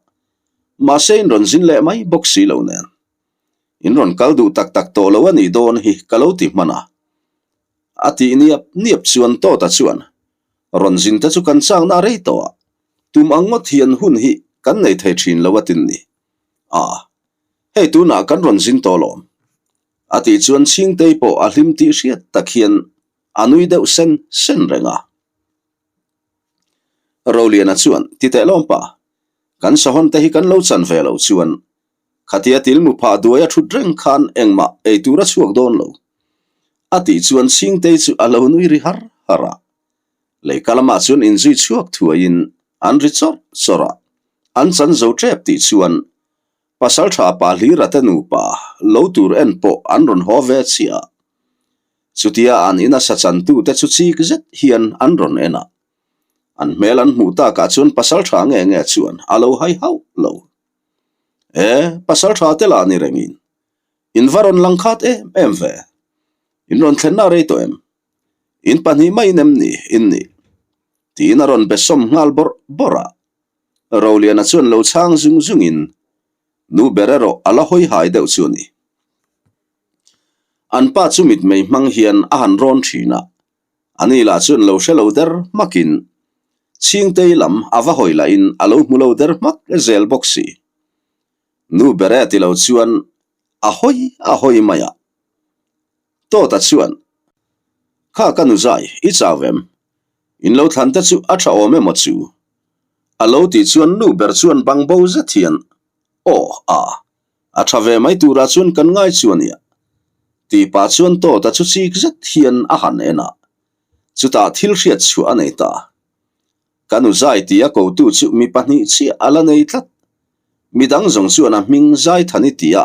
mahse in rawn zin leh mai bawk si lo nen. In rawn kal duh tak tak tawh lo a nih dawn hi ka lo ti hman a. A tih niap niap chuan Tawta chuan, Rawn zin te chu kan chakna a rei tawh a, tum ang ngawt hian hun hi kan nei thei thin lo a tin ni. A, hei tunah kan rawn zin tawh lawm. A tih chuan Chhingtei pawh a hlim tih hriat tak hian a nui deuh sen sen reng a. Roliana chuan, Ti teh lawm pa, kan sahawn te hi kan lo chan ve lo chuan Khatia tilmu phah duai a thut reng khan engmah ei tur a chhuak dawn lo. A tih chuan Chhingtei chu a lo nui ri har har a. Leika lamah chuan inzui chhuak thuaiin an ri chawrh chawrh a, an chan zo tep tih chuan Pasaltha pa Hlira te nupa lo tur en pawh an rawn haw ve chiah a. Chutia an ina sa chantute chu chik zet hian an rawn en a. An hmel an hmuh takah chuan Pasaltha nge nge chuan a lo hai hauh lo. E, pasal tha te lah ni rengin. In va rawn lang khat em em ve. In rawn thlenna rei tawh em? In pahnih maiin em ni in nih? Tiin a rawn be sawm nghal bawrh bawrh a. Roliana chuan lo chhang zung zungin nu ber erawh a la hawi hai deuh chu a ni. An pa chu mitmei hmang hian a han rawn thin a. Ani lah chuan lo hre lo der hmakin Chhingtei lam a va hawi lahin a lo hmu lo der hmak zel bawk si. Nu ber e ti lo chuan a hawi a hawi mai a. Tawta chuan, Kha ka nu zai, i chau em? In lo thlan te chu a tha awm emaw chu? A lo tih chuan nu ber chuan bang bo zet hian, Aw a, A tha ve mai turah chuan kan ngai chu a nia. Tih pah chuan Tawta chu chik zet hian a han en a. Chutah thil hriat chhuah a nei ta. Ka nu zai tia kotu chu mi pahnih chiah a la nei tlat. Midang zawng chuan a hming zai Thani tia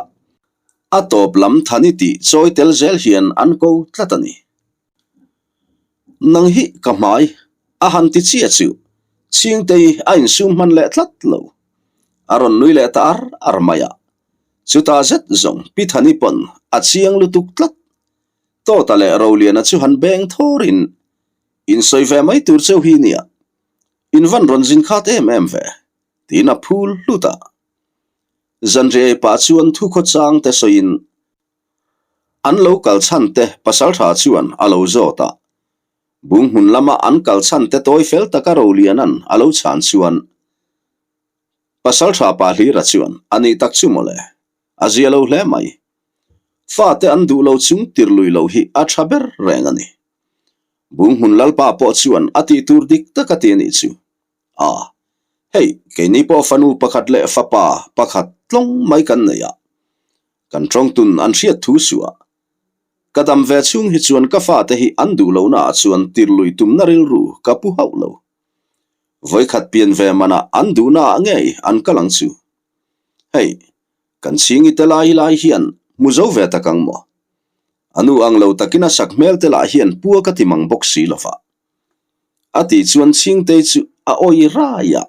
a tawp lam Thani tih chawi tel zel hian an ko tlat a ni. Nang hi ka hmai a han ti chiah chu Chhingtei a insum hman leh tlat lo. A rawn nui leh ta ar ar mai a. Chutah zet zawng Pi Thani pawn a chiang lutuk tlat. Tawta leh Roliana chu han beng thawrin insawi ve mai tur cheu hi nia, in van rawn zin khat em em ve, tiin a phul hlut a. Zanriai pah chuan thukhawchang te sawiin an lo kal chhan te pasaltha chuan a lo zawt a. Bung hmun lama an kal chhan te tawi fel taka Roliana'n a lo chhan chuan pasaltha pa hlira chuan a nih tak chu mawle. A zia lo hle mai. Fate an duh lo chung tir lui lo hi a tha ber reng a ni. Bung hmun Lalpa pawh chuan a tih tur dik tak a ti a nih chu. A, hei, keini pawh fanu pakhat leh fapa pakhat tlawng mai kan nei a. Kan tawngtun an hriat thu suh a. Ka dam ve chhung hi chuan ka fate hi an duh lohna ah chuan tir lui tumna rilru ka pu hauh lo. Vawikhat pian ve manah an duhna ah ngei an kal ang chu. Hei, kan chhingi te lai lai hian hmu zo ve tak ang maw? A nu ang lo takin a sak hmel te lah hian pua ka ti mang bawk si lova. A tih chuan Chhingtei chu a awi rai a.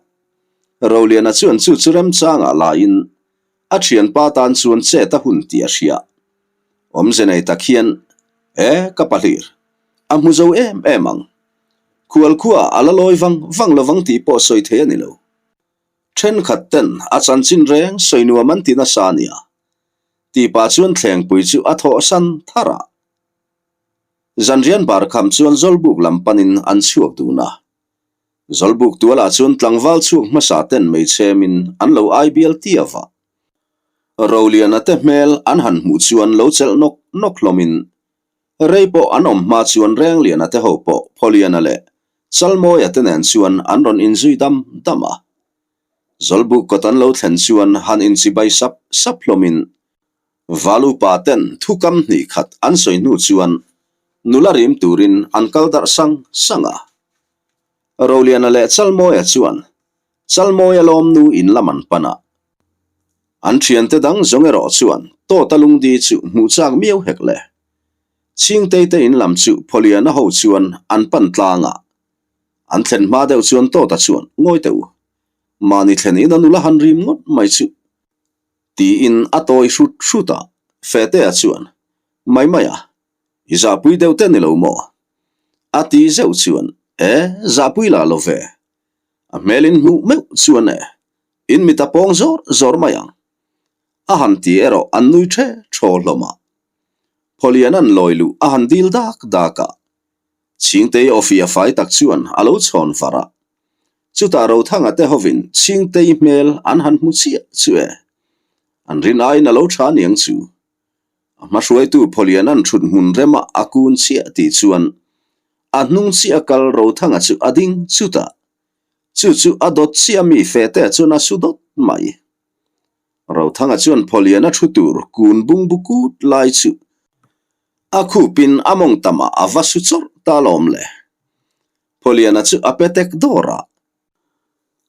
Roliana chuan chu chu remchangah laiin a thianpa tan chuan chet a hun tih a hria. Awmze nei tak hian, E, ka pahlir, a hmu zo em em ang. Khualkhuaah a la lawi vang vang lovang tih pawh sawi thei a ni lo. Thenkhat ten a chanchin reng sawi nuam an ti nasa a nia. Tih pah chuan thlengpui chu a thawhsan thar a. Zanrian bar kham chuan Zawlbuk lam panin an chhuak dun a. Zawlbuk tualah chuan tlangval chhuak hmasa ten meichhemin an lo ai bial tia va. Roliana te hmel an han hmuh chuan lo chelh nawk nawk hlawmin Rei pawh an awm hma chuan Rengliana te ho pawh Phawliana leh Chalmawia te nen chuan an rawn inzui dam dam a. Zawlbuk kawt an lo thlen chuan han inchibai sap sap hlawmin Valupa ten thukam hnih khat an sawi hnu chuan nula rim turin an kal darh sang sang a. Roliana leh Chalmawia chuan Chalmawia lawmnu in lam an pan a. An thiante dang zawng erawh chuan Tawta lungdi chu hmuh chak miau hek le. Chhingtei te in lam chu Phawliana ho chuan an pan tlang a. An thlen hma deuh chuan Tawta chuan ngawi teh u. Mahni thlen in a nula han rim ngawt mai chu. Tiin a tawi hrut hrut a, Fehtea chuan, Mai mai a, i zahpui deuh te ni lo maw? A ti zeuh chuan, E, zahpui lah lo ve. A hmel in hmuh meuh chuan e, in mit a pawng zawr zawr mai ang. A han ti erawh an nui the thaw hlawm a. Phawlian an lawi luh a han dil dak dak a. Chhingtei awfi a fai tak chuan a lo chhawn var a. Chutah Rothanga te hovin Chhingtei hmel an han hmu chiah chu e. An rin aiin a lo tha niang chu. A hmahruaitu Phawlian an thut hmun rema a kun chiah tih chuan a hnung chiah kal Rothanga chu a ding chutah. Chu chu a dawt chiah mi fe te chuan a su dawt mai. Rothanga chuan Phawliana thu tur kun bungbu kut lai chu a khupin a mawng tamah a va su chawrh ta lawm le. Phawliana chu a pe tek dawr a.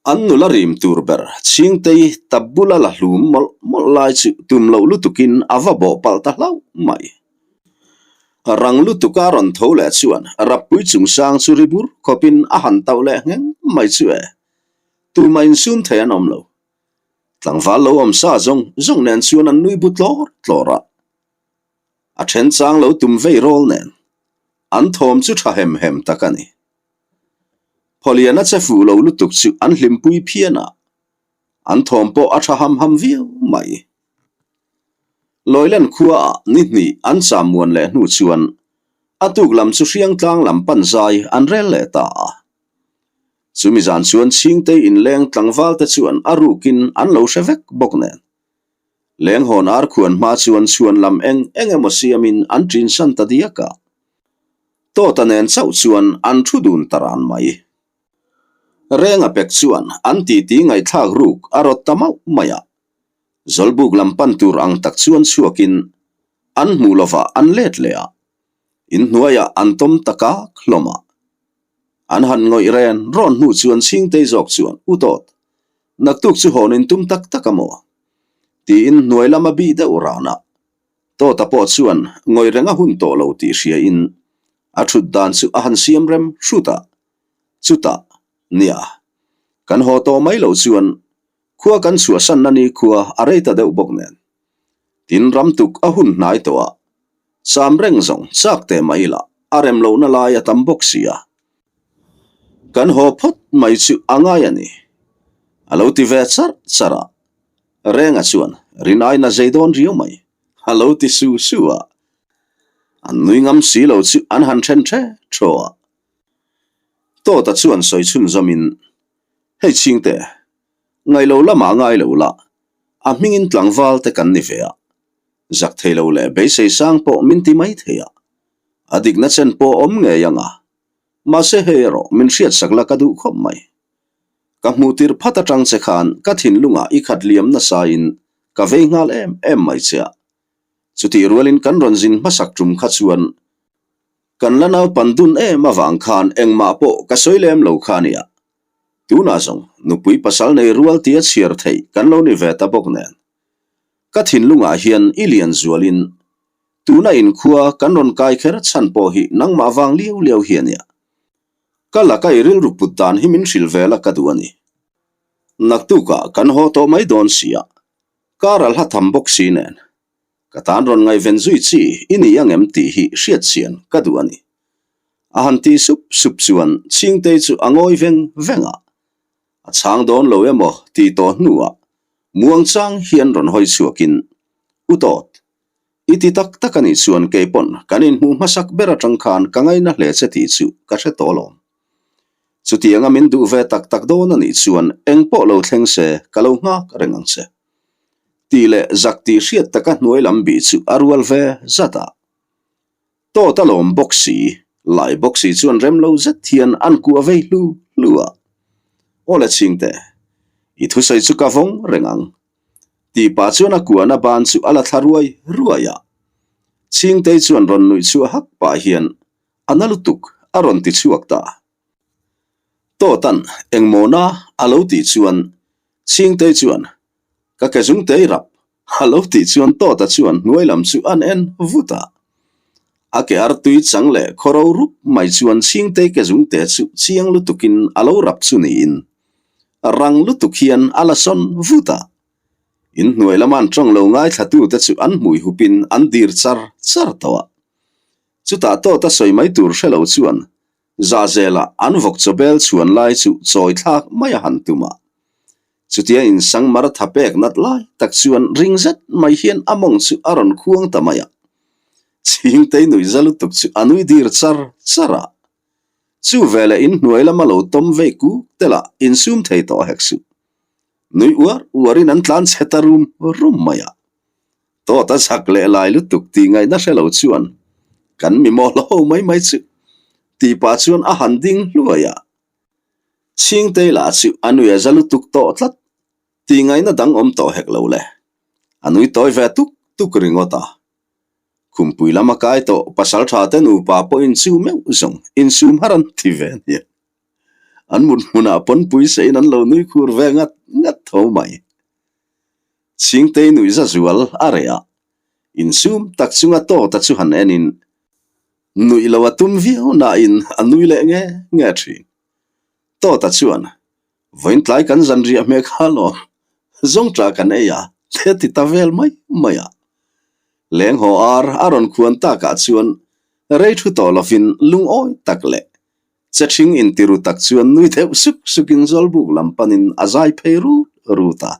An nula rim tur ber Chhingtei tap bula la hlum mawlh mawlh lai chu tum loh lutukin a va bawh palh ta hlauh mai. Rang lutuka rawn tho leh chuan Rappui chungsang chu ri bur khawpin a han tauh leh ngheng mai chu e. Tumah insum thei an awm lo. Tlangval lo awm sa zawng zawng nen chuan an nui bu tlawr tlawr a. A then chang lo tum vei rawl nen an thawm chu tha hem hem tak a ni. Phawliana che fuh lo lutuk chu an hlimpui phian a, an thawm pawh a tha ham ham viau mai. Lawilen khuaah ni hnih an cham muan leh hnu chuan a tuk lam chu Hriangtlang lam pan zai an rel leh ta a. Chumi zan chuan Chhingtei inleng tlangval te chuan a rukin an lo hre vek bawk nen. Lenghawn ar khuan hma chuan chhuan lam eng eng emaw siamin an ṭinsan ta diak a. Tawta nen chauh chuan an thu dun ta ran mai. Renga pek chuan an titi ngaihthlak ruk a rawt ta mauh mai a. Zawlbuk lam pan tur ang tak chuan chhuakin an hmuh lovah an let leh a. Inhnuaiah an tawm ta kak hlawm a. An han ngawih ren rawn hnu chuan Chhingtei zawk chuan, U Tawt, naktuk chu hawn in tum tak tak a maw? Tiin hnuai lama bih deuh ran a. Tawta pawh chuan ngawih reng a hun tawh lo tih hriain a thut dan chu a han siam rem hrut a. Chutah, Nia, kan haw tawh mai loh chuan khua kan chhuahsanna ni khua a rei ta deuh bawk nen. Tin ram tuk a hun hnai tawh a, cham reng zawng chak teh mai ila a rem lohna lai a tam bawk si a. Kan haw phawt mai chu a ngai a ni, a lo ti ve charh charh a. Renga chuan rinai na zei dawn riau mai, a lo ti su su a. An nui ngam si lo chu an han then the thaw a. Tawta chuan sawi chhunzawmin, Hei chhingte, ngailo lamah ngai lo la, a hmingin tlangval te kan ni ve a, zak thei lo leh beisei sang pawh min ti mai thei a, a dikna chen pawh awm ngei ang a, mahse hei erawh min hriatsak la ka duh khawp mai. Ka hmuh tirh phat atang che khan ka thinlungah i khat liam nasain ka vei nghal em em mai che a, chutih rualin kan rawn zin hmasak tum kha chuan kan la naupan dun em avang khan engmah pawh ka sawi lem lo kha a nia. Tunah zawng nupui pasal nei rual tia chhiar theih kan lo ni ve ta bawk nen. Ka thinlungah hian i lian zualin tuna inkhua kan rawn kai kher chhan pawh hi nangmah vang liau liau hi a nia. Ka laka i rilru put dan hi min hrilh ve la ka duh a ni. Naktukah kan haw tawh mai dawn sia, kar a hla tham bawk si nen. Ka tan rawn ngaihven zui chi i ni ang em tih hi hriat chian ka duh a ni. A han ti sup sup chuan Chhingtei chu a ngawi veng veng a. A chhang dawn lo emaw tih tawh hnuah muangchang hian rawn hawi chhuakin, U Tawt, i ti tak tak a nih chuan kei pawn kan inhmuh hmasak ber atang khan ka ngaina hle che tih chu ka hre tawh alawm. Chutianga min duh ve tak tak dawn a nih chuan engpawh lo thleng se ka lo nghak reng ang che. Tih leh zak tih hriat taka hnuai lam bih chu a rual ve zat a. Tawt a lawm bawk si, lai bawk si chuan rem lo zet hian an kuah vei hlu hlu a. Aw le chhingte, i thusawi chu ka vawng reng ang. Tih pah chuan a kuahna ban chu a la thla ruai ruai a. Chhingtei chuan rawn nuih chhuah hak pah hian a na lutuk a rawn ti chhuak ta. Tawtan engmawna a lo tih chuan Chhingtei chuan ka ke zungtei rap a lo tih chuan Tawta chuan hnuai lam chu an en vut a. A ke artui chang leh khawro rup mai chuan Chhingtei ke zungte chu chiang lutukin a lo rap chu niin rang lutuk hian a la sawn vut a. In hnuai lama an tawng lo ngaithlatute chu an hmui hupin an dir char char tawh a. Chutah Tawta sawi mai tur hre lo chuan Zahzelah an vawk chawbel chhuan lai chu chawi thlak mai a han tum a. Chutia insang mar tha pek nat lai tak chuan ring zet mai hian a mawng chu a rawn khuang ta mai a. Chhingtei nui za lutuk chu a nui dir char char a. Chu veleh inhnuai lama lo tawm vei kuk tel a insum thei tawh hek suh. Nui uar uarin an tlan chhe ta rum rum mai a. Tawt a chak leh lai lutuk tih ngaihna hre lo chuan kan mi mawl ho mai mai chu tih pah chuan a han ding hluai a. Chhingtei lah chu a nui a za lutuk tawh tlat tih ngaihna dang awm tawh hek lo le. A nui tawi ve tuk tuk ringawt a. Khumpui lama kai tawh pasal tha te nupa pawhin chu meuh zawng insum har an ti ve nia. An mut hmunah pawnpui seiin an lo nui khur ve ngat ngat tho mai. Chhingtei nuihza zual a reh a, insum tak chunga Tawta chu han enin nuih lo a tum viau nain a nui leh nge nge thin. Tawta chuan, Vawiin tlai kan zanriah hmeh kha lawm, zawngṭah kan ei a, te ti ta vel mai mai a. Leng haw ar a rawn khuan takah chuan rei thu tawh lovin lungawi tak leh che ṭhing intiru tak chuan nui deuh suk sukin Zawlbuk lam panin a zai phei rut rut a.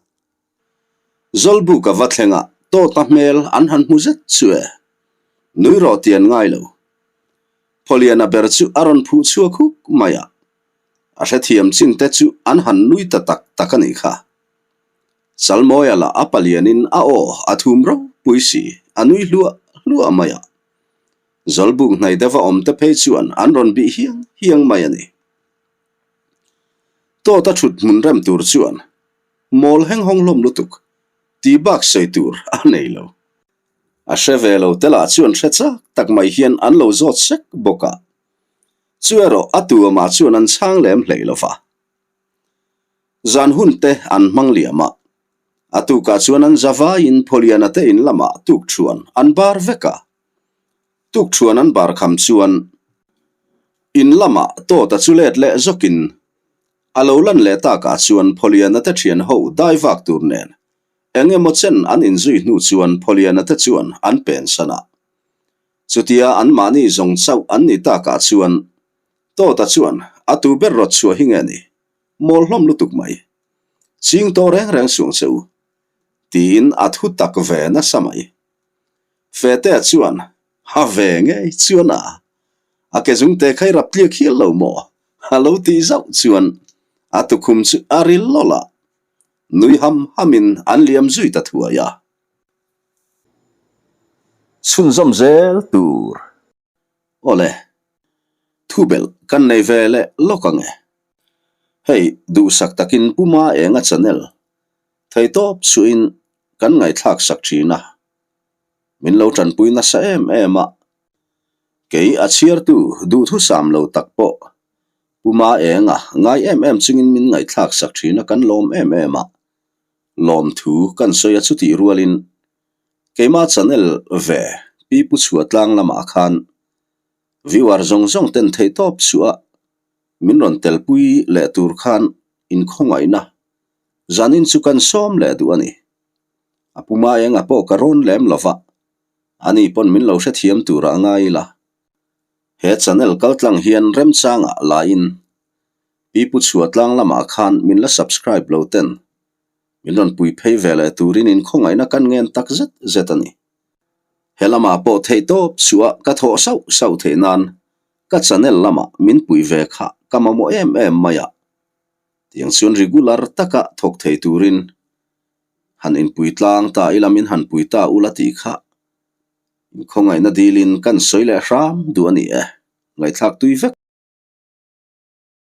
Zawlbuk a va thleng a, Tawta hmel an han hmu zet chu e. Nui rawh tih an ngai lo. Phawliana ber chu a rawn phuh chhuak huk mai a, a hrethiam chin te chu an han nui ta tak tak a nih kha. Chalmawia lah a palianin a aw a thum ropui si, a nui hluah hluah mai a. Zawlbuk hnaih deuha awm te phei chuan an rawn bih hiang hiang mai a ni. Tawta thut hmun rem tur chuan mawl heng hawng hlawm lutuk tih bak sawi tur a nei lo. A hre ve lo te lah chuan hre chak tak mai hian an lo zawt sek bawk a. Chu erawh a tu amah chuan an chhang lem hlei lo va. Zan hun te an hmang liam a, a tukah chuan an za vaiin Phawliana te in lamah tukthuan an bar vek a. Tukthuan an bar kham chuan in lamah Tawta chu let leh zawkin a lo lan leh takah chuan Phawliana te thian ho dai vak tur nen eng emaw chen an inzui hnu chuan Phawliana te chuan an pensan a. Chutia anmahni zawng chauh an nih takah chuan Tawta chuan a tu ber rawt chhuah hi nge ni? Mawl hlawm lutuk mai. Ching tawh reng reng suang che u. Tiin a thu tak ve nasa mai. Fetea chuan ha ve ngei chuan a a ke zungte kha i rap tliak hial lo maw? A lo tih zauh chuan a tukhum chu a ril lawlh a, nui ham hamin an liam zui ta thuai a. Chhunzawm zel tur. Awle, thubelh kan nei ve leh lawk ang e. Hei, duhsak takin Pu Maenga channel theitawp chuhin kan ngaihthlak sak thin a, min lo tanpui nasa em em a. Kei a chhiartu duhthusam lo tak pawh Pu Maenga ngai em em chungin min ngaihthlak sak thin a kan lawm em em a. Lawmthu kan sawi a chutih rualin Keimah channel ve Pi Pu Chhuah tlang lamah khan viewer zawng zawng ten theihtawp chhuah min rawn telpui leh tur khan inkhawngaihna zanin chu kan sawm leh duh a ni. A pu Maenga pawh ka rawn lem lova, ani pawn min lo hrethiam turah a ngai ila. He channel kaltlang hian remchangah laiin Pi Pu Chhuah tlang lamah khan min la subscribe lo ten Min rawn pui phei ve leh turin inkhawngaihna kan ngen tak zet zet a ni. He lamah pawh theih tawp chhuah ka thawh sauh sauh theih nan ka channel lamah min pui ve kha ka mamawh em em mai a, tiang chuan regular taka thawk thei turin han inpui tlang ta ila min han pui ta ula tih kha inkhawngaihna dilin kan sawi leh hram duh a ni e, ngaihthlak tui vek.